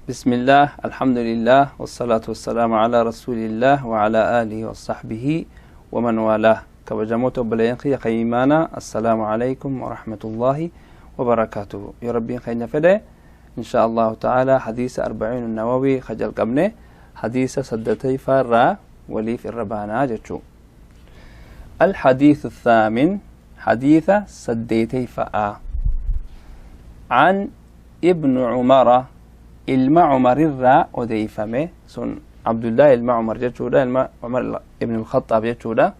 بسم الله، الحمد لله، والصلاة والسلام على رسول الله وعلى آله وصحبه ومن والاه. Kabajamoota obboleeyyan kiyya kan iimaanaa, السلام عليكم ورحمة الله وبركاته. Yoo Rabbiin keenya fedhe, إن شاء الله تعالى حديث أربعين النووي ka jalqabne hadiisa saddeetayfaarraa waliif irra baanaa jechuu. الحديث الثامن، حديث saddeetayfa'a. عن ابن عمر، ilma Cumarirraa odeeyfame. Sun Abdullahi ilma Cumar jechuudha, ilma Cumar ibn Alkhaxaab jechuudha.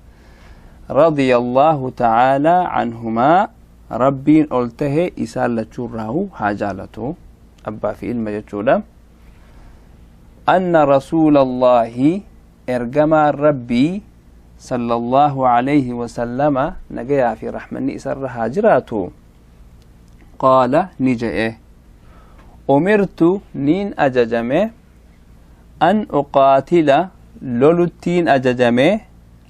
رضي الله تعالى عنهما، Rabbiin ol tahe isaan lachuurraahu haa jaalatu, abbaa fi ilma jechuudha. أن رسول الله، ergamaan Rabbii صلى الله عليه وسلم، nagayaa fi raxmanni isarra haa jiraatu, قال، ni je'e: أمرت، niin ajajame، أن أقاتل، loluttiin ajajame،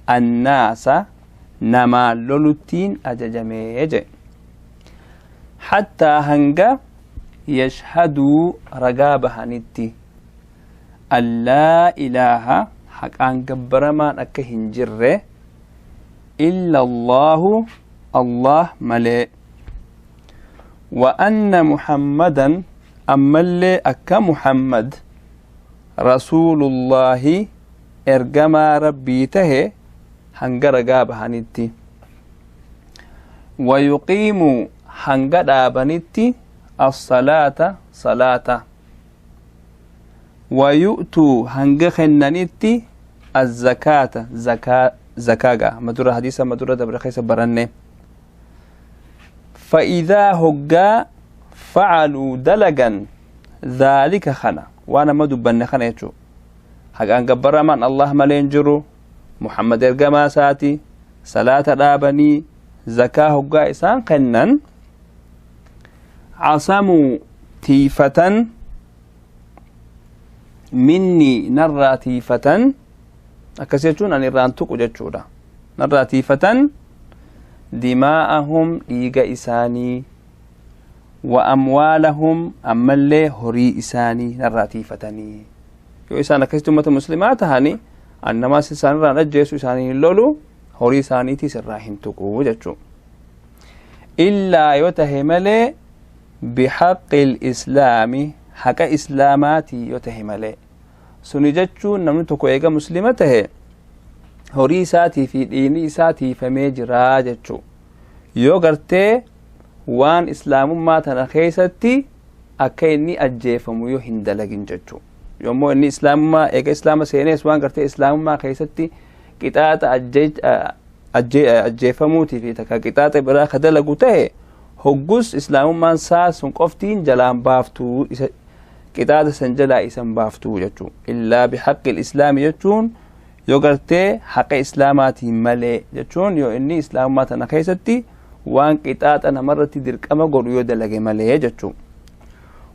الناس، namaa loluttiin ajajame je, حتى، hanga، يشهدوا، ragaa bahanitti، أن لا إله، haqaan gabbaramaan akka hin jirre، إلا الله، Allah malee، وأن محمدا، ammallee akka Muhammad، رسول الله، ergamaa Rabbii tahe hanga ragaa bahanitti، ويقيموا، hanga dhaabanitti، الصلاة، salaata، ويؤتوا، hanga kennanitti، الزكاة، zakaaga madura hadiisa madura dabre keessa baranne. فإذا، hoggaa، فعلوا، dalagan، ذلك، kana waan amma dubbanne kana jechuu, haqaan gabbaramaan Allah malee hin jiru, Muhammad ergamaa isaati, salaata dhaabanii zakaa hoggaa isaan kennan, عصموا، tiifatan، مني، narraa tiifatan. Akkas jechuun ani irraan tuqu jechuudha. Narraa tiifatan، دماءهم، dhiiga isaanii، وأموالهم، ammallee horii isaanii narraa tiifatanii. Yoo isaan akkasitti ummata muslimaa tahani, an namaas isaan irraan ajjeesu, isaanii hin lolu, horii isaaniitiis irraa hin tuqu jechuu. إلا، yoo tahe malee، بحق الإسلام، haqa islaamaatii yoo tahe malee. Suni jechuun namni tokko eega muslima tahe horii isaatii fi dhiigni isaa tiifamee jiraa jechuu, yoo gartee waan islaamummaa tana keessatti akka inni ajjeefamu yoo hin dalagin jechuu. Yommuu inni islaamummaa eega islaama seenees waan gartee islaamummaa keessatti qixaaxa ajjeefamuutii fi takka qixaaxa biraa ka dalagu ta'e, hoggus islaamummaan saa sun qoftiin jalaan baaftuu, isa qixaaxa san jalaa isan baaftuu jechuu. إلا بحق الإسلام jechuun yoo gartee haqa islaamaatiin malee jechuun yoo inni islaamummaa tana keessatti waan qixaaxa namarratti dirqama godhu yoo dalage malee jechuu.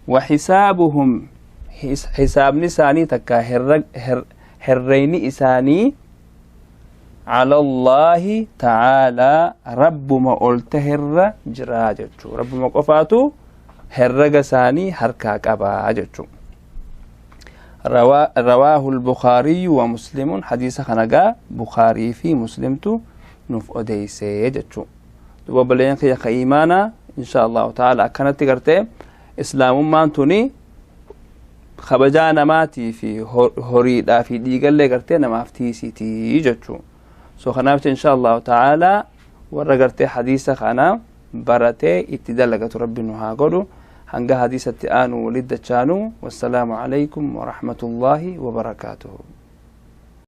وحسابهم، hisaabni isaanii takka herreyni isaanii، على الله تعالى، Rabbuma ol taherra jiraa jechuu. Rabbuma qofaatu herrega isaanii harkaa qabaa jechuu. رواه البخاري ومسلم. Hadiisa kanagaa Bukaarii fi Muslimtu nuuf odeysee jechuu. Duba obboleeyyan kiyya ka iimaanaa, إن شاء الله تعالى akkanatti gartee islaamummaan tuni kabajaa namaatii fi horiidhaa fi dhiigallee gartee namaaf tiisitii jechuu. So kanaaf إن شاء الله تعالى warra gartee hadiisa kana baratee itti dalagatu Rabbi nu haa godhu. Hanga hadiisatti aanu waliddachaanu, والسلام عليكم ورحمة الله وبركاته.